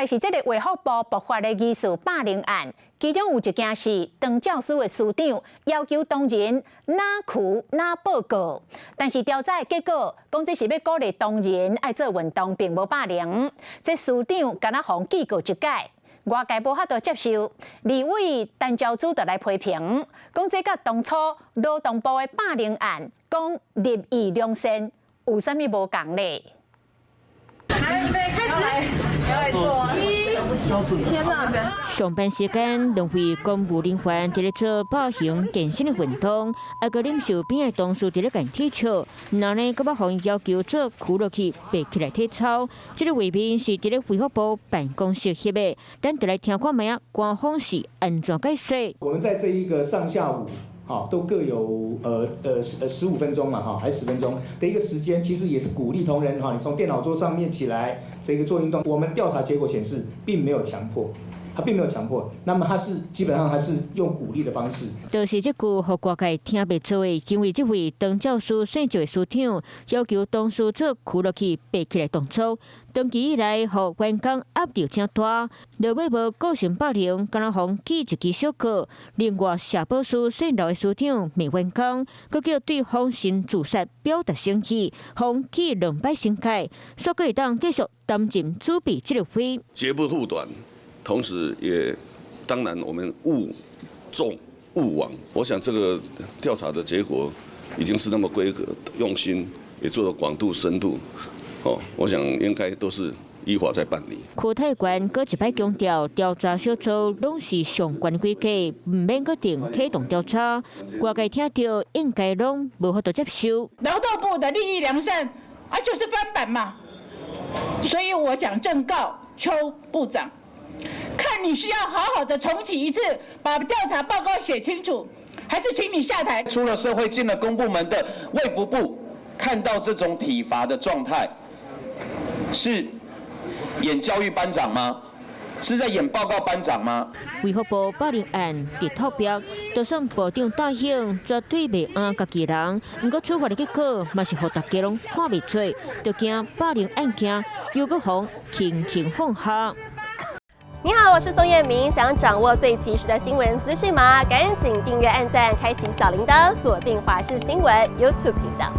來是這个衛福部爆發的疑似霸凌案，其中有一件是當教師的師長要求同仁若跍若報告，但是調查的結果講這是欲鼓勵同仁愛做運動，並無霸凌。這師長敢若予記過一擺，外界無法度接受。立委陳昭姿就來批評，講這佮當初勞動部的霸凌案講立意良善，有啥物無仝咧？來，預備開始。要來做。天哪！上班時間，兩位公務人員佇咧做百行健身的運動，啊，閣忍受邊的同事佇咧共體笑，然後呢，閣欲予𪜶要求做跍落去，爬起來體操。這個畫面是佇咧衛福部辦公室翕的，咱就來聽看覓仔，官方是按怎解說。我們在這一個上下午，哈，都各有15分鐘嘛，哈，還是10分鐘的一個時間，其實也是鼓勵同仁哈，你從電腦桌上面起來，這個做運動。我們調查結果顯示，並沒有強迫，他並沒有強迫，那麼他是基本上還是用鼓勵的方式。就是這句，予外界聽袂做的，因為這位當教師姓趙的師長要求同事做跍落去爬起來動作，長期以來，予員工壓力誠大，落尾無構成霸凌，敢若予記一支小過。另外，社保司姓劉的師長罵員工，閣叫對方先自殺表達生氣，予記兩擺懲戒，煞閣會當繼續擔任主筆這個位。絕不護短，同時也當然我們勿縱勿枉。我想這個調查的結果已經是那麼規格、用心，也做了廣度、深度。哦，我想應該都是依法在辦理。柯泰官閣一擺強調，調查小組攏是上懸規格，毋免閣定啟動調查。外界聽著應該攏無法度接受。勞動部的立意良善啊，就是翻版嘛。所以我想正告邱部長，看你是要好好的重啟一次，把調查報告寫清楚，還是請你下台？出了社會進了公部門的衛福部，看到這種體罰的狀態，是演教育班長嗎？是在演報告班長嗎？衛福部霸凌案佇透壁，就算部長答應，絕對袂按家己人。毋過處罰的結果嘛是予大家攏看袂出，就驚霸凌案件又閣予輕輕放下。你好，我是宋燕明，想掌握最及時的新聞資訊嗎？趕緊訂閱、按讚、開啟小鈴鐺，鎖定華視新聞 YouTube 頻道。